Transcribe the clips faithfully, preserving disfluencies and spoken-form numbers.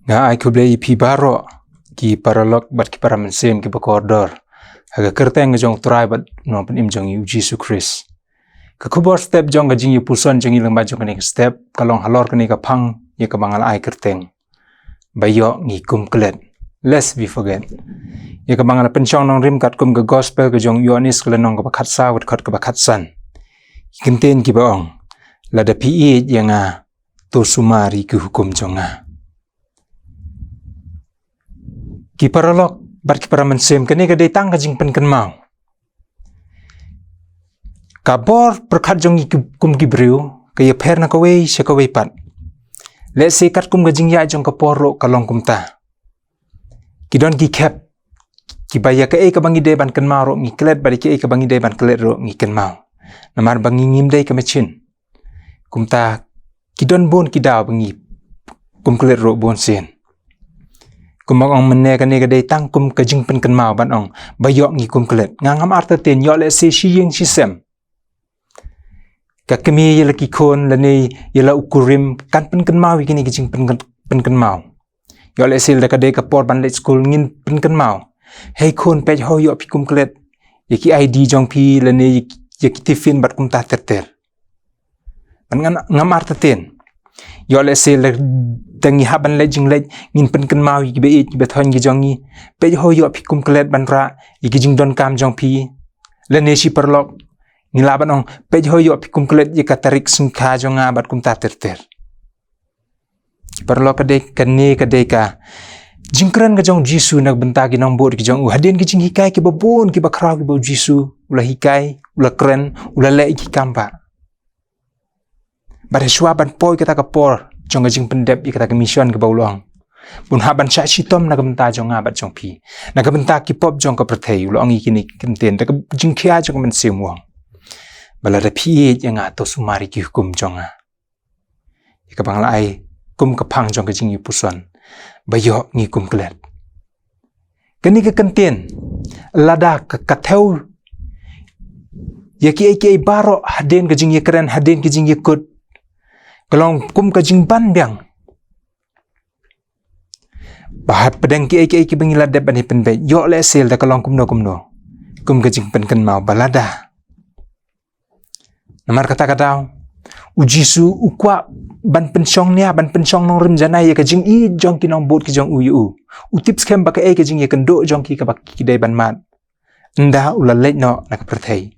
Nga ai khublei ïa phi baroh, ki paralok bad ki para mynsiem kiba kordor ha ka kyrteng jong u Trai bad u Nongpynim jong ngi u Jisu Khrist. Ka khubor step jong ka jingïapuson jong ngi lyngba jong kane ka step ka long halor kane ka phang ïa kaba nga la ai kyrteng, ba ïoh ngi kum klet, lest we forget. Ïa kaba nga la pynshong nongrim katkum ka gospel ka jong u Ïoannis ka lynnong kaba khatsaw, ka dkhot kaba khatsan. Ki kyntien kiba ong, lada phi ïeit ïa nga, to sumar ïa ki hukum jong nga. Ki paralok bad ki para mynsiem, kane ka dei tang ka jingpynkynmaw. Ka bor pyrkhat jong ngi ki, kum ki briew, ka ïapher na kawei sha kawei pat. Lehse katkum ka jingïaid jong ka por ruh ka long kumta. Ki don ki khep kiba ïa kaei kaba ngi dei ban kynmaw ruh ngi klet, bad ïa kaei kaba ngi dei ban klet ruh ngi kynmaw. Namar ba ngi ngim dei ka machine. Kumta ki don bun ki daw ba ngi kum klet ruh bun sien. Kumba ong mynne, kane ka dei tang kum ka jingpynkynmaw ban ong ba ïoh ngi kum klet. Nga ngam artatien, ïoh lehse shi ïing shi sem, ka kmie ïa la ki khun lane ïa la u kurim kan pynkynmaw ïa kine ki jingpynkynmaw. Ïoh lehse lada ka dei ka por ban leit skul ngin pynkynmaw, hei khun, peit ho, ïoh phi kum klet ïa ki I D jong phi lane ïa ki tiffin bad kumta ter ter. Ban ngan, ngam artatien. Ïoh lehse lada ngi hap ban leit jingleit ngin pynkynmaw ïa kiba ïeit kiba thoiñ ki jong ngi, peit ho, ïoh phi kum klet ban rah ïa ki jingdonkam jong phi. Lane shi paralok ngi lah ban ong, peit ho, ïoh phi kum klet ïa ka tarik syngkha jong nga bad kumta ter ter. Paralok, ka dei, kane ka dei ka jingkren ka jong u Jisu na ka bynta ki nongbud ki jong u. Hadien ki jinghikai kiba bun kiba khraw kiba u Jisu u la hikai, u la kren, u la leh ïa ki kam ba. Bad hashwa ban poi kata ka por jong ka jingpyndep ïa kata ka mission kaba u la ong, bun hap ban shah shitom na ka bynta jong nga bad jong phi, na ka bynta ki pop jong ka pyrthei, u la ong ïa kine ki kyntien da ka jingkhia jong ka mynsiem, u ong, ba lada phi ïeit ïa nga, to sumar ïa ki hukum jong nga. Ïa kaba nga la ai kum ka phang jong ka jingïapuson, ba ïoh ngi kum klet. Kane ka kyntien, lada ka, ka thew ïa kiei kiei baroh hadien ka jingïakren, hadien ka jingïakut, ka long kum ka jingban biang. Ba hapdeng kiei kiei kiba ngi la dep ban ïa pynbeit, ïoh lehse lada ka long kumno kumno, kum ka jingpynkynmaw ba lada. Namar kata ka daw u Jisu u kwah ban pynshong nia, ban pynshong nongrim janai ïa ka jingïeit jong ki nongbud ki jong u ïa u. U tip skhem ba kaei ka jingïakynduh jong ki kaba ki dei ban mad, ynda u la leit noh na ka pyrthei.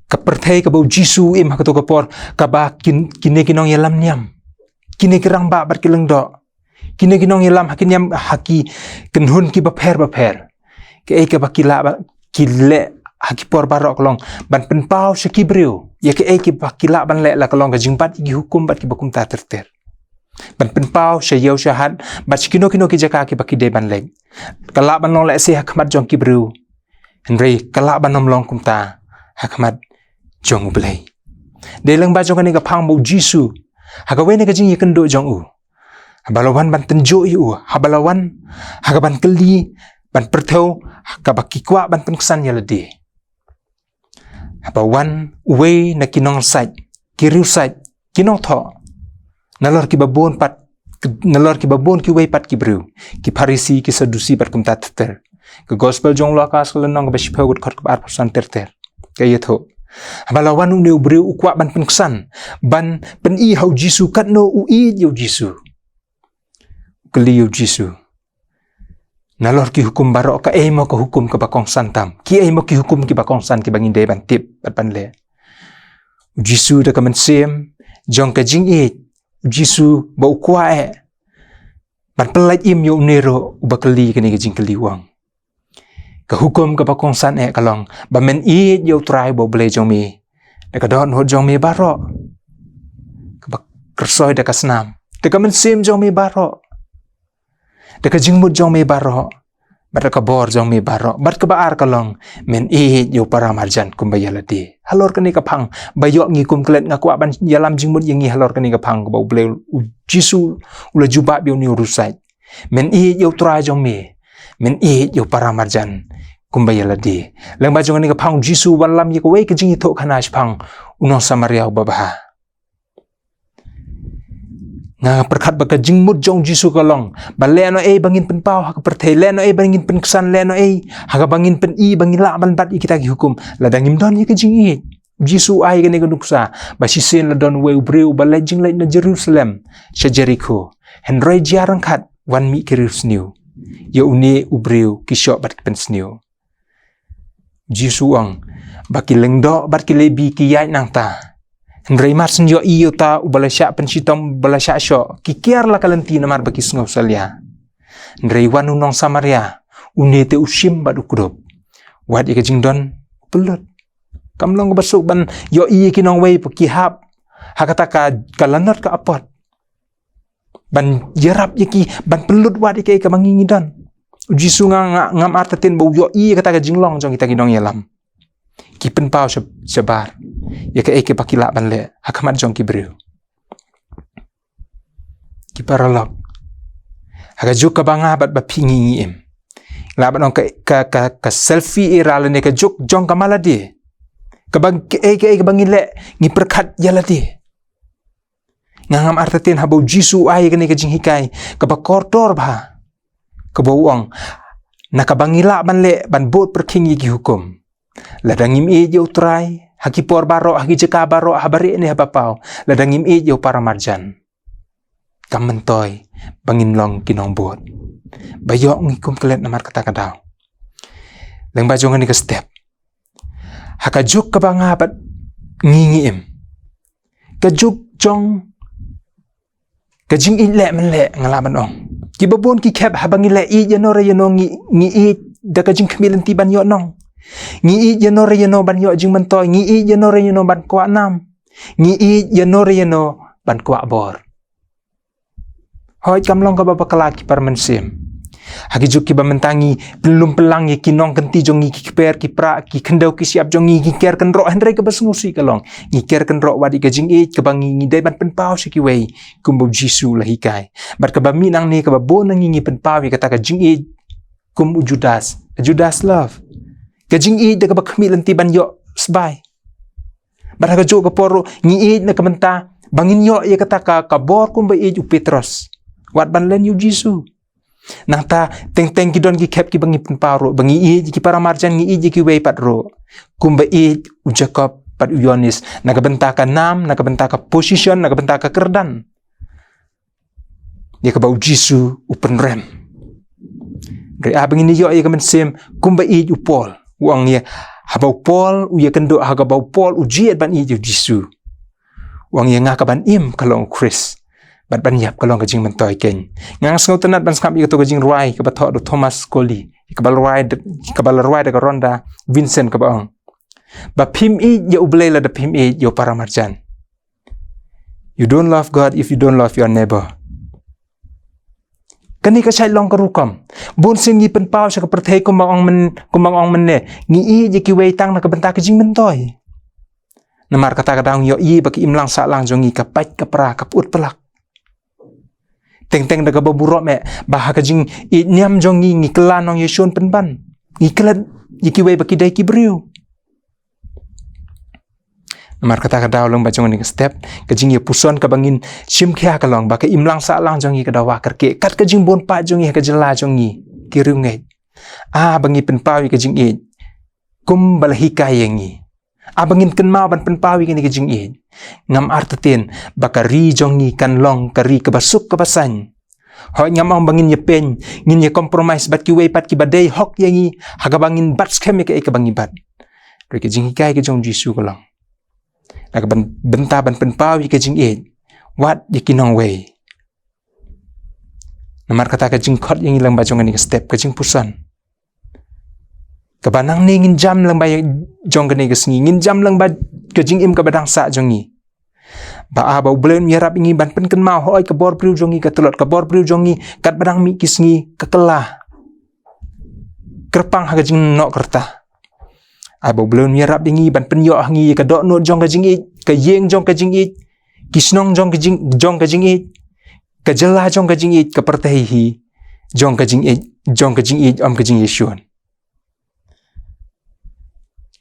Ka pyrthei kaba u Jisu u im ha kato ka por, kaba kin, kine ki nongïalam niam, kine ki rangbah bad ki lyngdoh, kine ki nongïalam ha ki niam, ha ki kynhun kiba pher ba pher, kaei kaba ki lah ba ki leh ha ki por baroh ka long ban pynpaw sha ki briew ïa kaei kaba ki lah ban leh, la ka long ka jingbat ïa ki hukum bad kiba kumta ter ter. Ban pynpaw sha ïew sha hat bad sha kino kino ki jaka kiba ki dei ban leit. Ka lah ban long lehse ha khmat jong ki briew, hynrei ka lah ban ym long kumta ha khmat jong U Blei. Dei lyngba jong kane ka phang ba u Jisu, ha kawei na ka jingïakynduh jong u, haba la wan ban tynjuh ïa u, haba la wan ha ka ban kylli, ban pyrthew, ha kaba ki kwah ban pynksan ïa lade. Haba wan uwei na ki nongsait, ki riewsait, ki nongthoh, nalor kiba bun pat, nalor kiba bun kiwei pat ki briew, ki Pharisi, ki Sadusi bad kumta ter ter. Ka gospel jong u Lukas ka lynnong kaba shiphew, ka dkhot kaba arphew san ter ter. Ka ïathuh, haba la wan une u briew u kwah ban pynksan, ban pyni ha u Jisu katno u ïeit ïa u Jisu. U kylli ïa u Jisu, nalor ki hukum baroh, kaei mo ka hukum kaba kongsan tam? Kiei mo ki hukum kiba kongsan kiba ngi dei ban tip bad ban leh? U Jisu da ka mynsiem jong ka jingïeit, u Jisu ba u kwah eh ban pyllait im ïa une ruh uba kylli kane ka jingkylli, u ong, ka hukum kaba kongsan eh ka long ba men ïeit ïa u Trai ba U Blei jong me da ka dohnud jong me baroh, kaba kyrsoi da ka snam, da ka mynsiem jong me baroh, da ka jingmut jong me baroh, bad da ka bor jong me baroh. Bad kaba ar ka long, men ïeit ïa u para marjan kumba ïa lade. Halor kane ka phang ba ïoh ngi kum klet, nga kwah ban ïalam jingmut ïa ngi halor kane ka phang kaba U Blei, u Jisu u la jubab ïa une u riewsait. Men ïeit ïa u Trai jong me, men ïeit ïa u para marjan kumba ïa lade. Lyngba jong kane ka phang u Jisu u wallam ïa kawei ka jingïathuhkhana shaphang u nongsamaria uba bha. Nga pyrkhat ba ka jingmut jong u Jisu ka long ba lehnohei ba ngin pynpaw ha ka pyrthei, lehnohei ba ngin pynksan, lehnohei ha kaba ngin pyni ba ngin lah ban bat ïa kita ki hukum, lada ngim don ïa ka jingïeit. U Jisu u ai kane ka nuksa ba shisien la don uwei u briew ba leit jingleit na Jerusalem sha Jerikho. Hynrei jia ryngkat wan mih ki riewsniew ïa une u briew, ki shoh bad ki pynsniew. U Jisu u ong ba ki lyngdoh bad ki Lebi ki ïaid nangta. Hynrei mar syn ïohi ïa uta uba la shah pynshitom, uba la shah shoh, ki kiar la ka lynti namar ba ki sngew salia. Hynrei wan u nong Samaria, une te u shim bad u kdup. Wat ïa ka jingdon u pynlut. Kam long kaba suk ban ïohi ïa ki nongwei ba ki hap ha kata ka, ka lanot ka apot ban ïarap ïa ki, ban pynlut wat ïa kaei kaba ngi ngi don. U Jisu nga, nga, ngam artatien ba u ïohi ïa kata ka jinglong jong kita ki nongïalam. Ki pynpaw sha, shabar ïa kaei kaba ki lah ban leh ha khmat jong ki briew. Ki paralok, ha ka juk kaba nga bad ba phi ngi ngi im, lah ban ong ka, ka, ka, ka selfie era lane ka juk jong ka malade, kaba kaei kaei kaba ngi leh ngi pyrkhat ïa lade. Nga ngam artatien haba u Jisu u ai kane ka jinghikai kaba kordor bha, kaba u ong, na kaba ngi lah ban leh ban bud pyrkhing ïa ki hukum. Lada ngim ïeit ïa u Trai ha ki por baroh, ha ki jaka baroh, ha barieh ne ha bapaw, lada ngim ïeit ïa u paramarjan, kam myntoi ba ngin long ki nongbud. Ba ïoh ngi kum klet namar kata ka daw. Lyngba jong kane ka step, ha ka juk kaba nga bad ngi ngi im, ka juk jong ka jingïeit leh men leh, nga lah ban ong. Kiba bun ki khep haba ngi leh ïeit ïano re ïano ngi, ngi ïeit da ka jingkhmih lynti ban ïoh nong. Ngi ïeit ïano re ïano ban ïoh jingmyntoi, ngi ïeit ïano re ïano ban kwah nam. Ngi ïeit ïano re ïano ban kwah bor. Hooid, kam long kaba bakla ki para mynsiem. Ha ki juk kiba mynta ngi pynlum pynlang ïa ki nongkynti jong ngi, ki kper ki pra, ki khyndew ki shyiap jong ngi, ki ker kynroh, hynrei kaba sngewsih ka long, ngi ker kynroh wat ïa ka jingïeit kaba ngi, ngi dei ban pynpaw sha kiwei, kumba u Jisu u la hikai. Bad kaba mih nangne kaba bun na ngi ngi pynpaw ïa kata ka jingïeit kum u Judas, a Judas love. Ka jingïeit da kaba khmih lynti ban ïoh sbai. Bad ha kajuh ka por ruh ngi ïeit na ka bynta ba ngin ïoh ïa kata ka, ka bor kumba ïeit u Petros wat ban len ïa u Jisu. Nangta teng teng ki don ki khep kiba ngi pynpaw ruh, ba ngi ïeit ïa ki para marjan, ngi ïeit ïa kiwei pat ruh, kumba ïeit u Jakob bad u Ïoannis, na ka bynta ka nam, na ka bynta ka position, na ka bynta ka kyrdan ïa kaba u Jisu u pynrem. Hynrei haba ngin ïoh ïa ka mynsiem kumba ïeit u Paul, u ong ïa, haba u Paul u ïakynduh, ha kaba u Paul u jied ban ïeit ïa u Jisu, u ong ïa nga, ka ban im ka long u Khrist, bad ban ïap ka long ka jingmyntoi keiñ. Nga sngewtynnat ban sngap ïa kato ka jingrwai kaba thoh da u Thomas Scully, kaba la rwai da, kaba la rwai da ka Rhonda Vincent, kaba ong ba phim ïeit ïa U Blei lada phim ïeit ïa u para marjan. You don't love God if you don't love your neighbor. Kane ka shait long ka rukom. Bun sien ngi pynpaw sha ka pyrthei kumba ong myn, kumba ong mynne, ngi ïeit ïa kiwei tang na ka bynta ka jingmyntoi. Namar kata ka daw ngi ïohi ba ka imlang sahlang jong ngi ka pait ka pra, ka pyut pylak. Teng teng da kaba burom eh ba ha ka jingïeit niam jong ngi ngi kylla nongïashun pynban, ngi klet ïa kiwei ba ki dei ki briew. Namar kata ka daw, lyngba jong kane ka step, ka jingïapuson kaba ngin shim khia ka long ba ka imlang sahlang jong ngi ka dawa kyrkieh kat ka jingbun pat jong ngi ha ka jylla jong ngi, ki riewngeit. Ah, ba ngi pynpaw ïa ka jingïeit kumba la hikai ïa ngi. Ah, ba ngin kynmaw ban pynpaw ïa kane ka jingïeit. Ngam artatien ba ka ri jong ngi kan long ka ri kaba suk kaba saiñ. Hooid, ngam ong ba ngin ïapeiñ, ngin ïa compromise bad kiwei pat kiba dei hok ïa ngi ha kaba ngin bat skhem ïa kaei kaba ngi bat. Hynrei ka jinghikai ka jong u Jisu ka long, na ka byn, bynta ban pynpaw ïa ka jingïeit wat ïa ki nongwei. Namar kata ka jingkhot ïa ngi lyngba jong kane ka step, ka jingpuson kaba nangne ngin jam lyngba jong kane ka sngi, ngin jam lyngba ka jingim kaba dang sah jong ngi, ba ah, ba U Blei un ïarap ïa ngi ban pynkynmaw, hooid, ka bor briew jong ngi ka tlot, ka bor briew jong ngi katba dang mih ki sngi ka kylla kyrpang ha ka jingnoh kyrta. Ah, ba U Blei un ïarap ïa ngi ban pynïoh ha ngi ïa ka dohnud jong ka jingïeit, ka ïing jong ka jingïeit, ki shnong jong ka jing, jong ka jingïeit, ka jylla jong ka jingïeit, ka pyrthei hi jong ka jingïeit, jong ka jingïeit, ym ka jingïashun.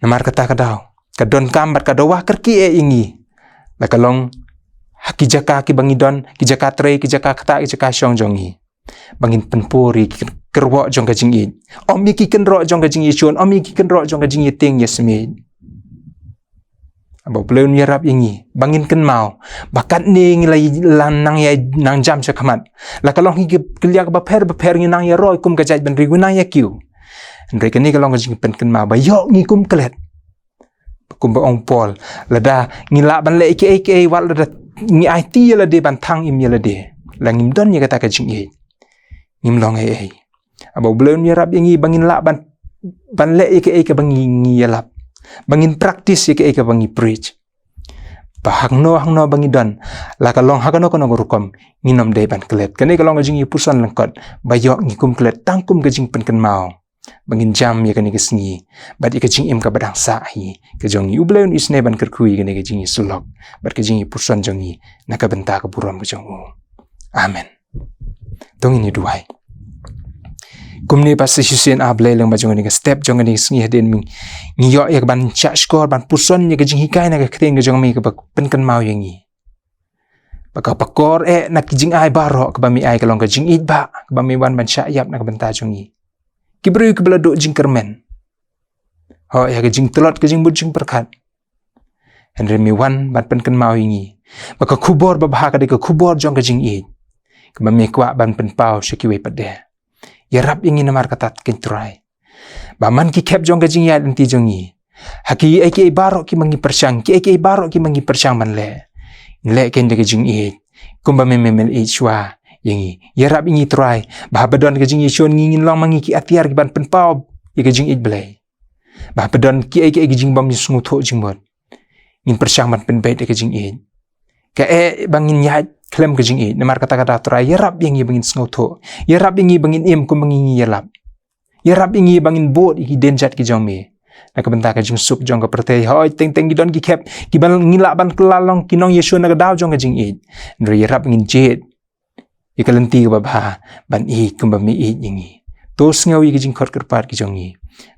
Namar kata ka daw, ka donkam bad ka dawa kyrkieh ïa ngi, la ka long Ha ki jaka kiba ngi don, ki jaka trei, ki jaka ktah, ki jaka shong jong ngi, ba ngin pynpur ïa ki kyrwoh jong ka jingïeit. Ym ïa ki kynroh jong ka jingïeit shun, ym ïa ki kynroh jong ka jingïeit tieng ïa smiej. Ba U Blei un ïarap ïa ngi ba ngin kynmaw ba katne ngi la, la nang ïa, nang jam sha khmat. La ka long hi ki, ki liang bapher bapher ngi nang ïa roi kum ka jaitbynriew, ngi nang ïa kiew. Hynrei kane ka long ka jingpynkynmaw ba ïoh ngi kum klet. Kumba ong Paul, lada ngi lah ban leh kiei kiei, wat lada ngi aiti ïa lade ban thang im ïa lade, la ngim don ïa kata ka jingïeit, ngim long ei ei. Ba U Blei un ïarap ïa ngi ba ngin lah ban, ban leh ïa kiei kaba ngi, ngi ïalap, ba ngin practice ïa kiei kaba ngi preach. Ba hangno hangno ba ngi don, la ka long ha kano kano ka rukom, ngin ym dei ban klet. Kane ka long ka jingïapuson lyngkot ba ïoh ngi kum klet tang kum ka jingpynkynmaw ba ngin jam ïa kane ka sngi bad ïa ka jingim kaba dang sah hi ka jong ngi. U Blei un isynei ban kyrkhu ïa kane ka jingïasyllok bad ka jingïapuson jong ngi na ka bynta ka burom ka jong U. Amen. To ngin ïa duwai. Kumne Pastor shisien, A Blei lyngba jong kane ka step jong kane ka sngi, hadien ba ngi ïoh ïa ka ban shah shkor ban puson ïa ka jinghikai na ka ktien ka jong Me kaba pynkynmaw ïa ngi ba ka pakor eh na ki jingai baroh kaba Me ai ka long ka jingïeit ba, kaba Me wan ban shah ïap na ka bynta jong ngi, ki briew kiba la duh jingkyrmen. Hooid, ïa ka jingtlot, ka jingmut jingpyrkhat. Hynrei Me wan ban pynkynmaw ïa ngi ba ka khubor babha ka dei ka khubor jong ka jingïeit kaba Me kwah ban pynpaw sha kiwei pat de. Ïarap ïa ngi namar kata, Trai, ba man ki khep jong ka jingïaid lynti jong ngi, ha kiei kiei baroh kiba ngi pyrshang, kiei kiei baroh kiba ngi pyrshang ban leh, ngi leh keiñ da ka jingïeit kumba Me, Me, Me la ïeit shuwa ïa ngi. Ïarap ïa ngi Trai ba haba don ka jingïashun, ngi, ngin long ma ngi ki atiar kiban pynpaw ïa ka jingïeit Blei. Ba haba don kiei kiei ki jingbym sngewthuh jingmut, ngin pyrshang ban pynbeit ïa ka jingïeit. Kaei ba ngin ïaid khlem ka jingïeit. Namar kata ka daw Trai, ïarap ïa ngi ba ngin sngewthuh, ïarap ïa ngi ba ngin im kumba ngi, ngi ïalap. Ïarap ïa ngi ba ngin bud ïa ki dienjat ki jong Me na ka bynta ka jingsuk jong ka pyrthei. Hooid, teng teng ki don ki khep kiba ngi lah ban kylla long ki nongïashun na ka daw jong ka jingïeit. Hynrei ïarap ngin jied ïa ka lynti kaba bha ban ïeit kumba Me ïeit ïa ngi. To sngew ïa ki jingkhot kyrpad ki jong ngi.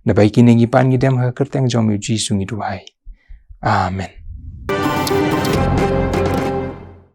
Naba ïa kine ngi pan ngi dem ha ka kyrteng jong Me U Jisu ngi duwai. Amen.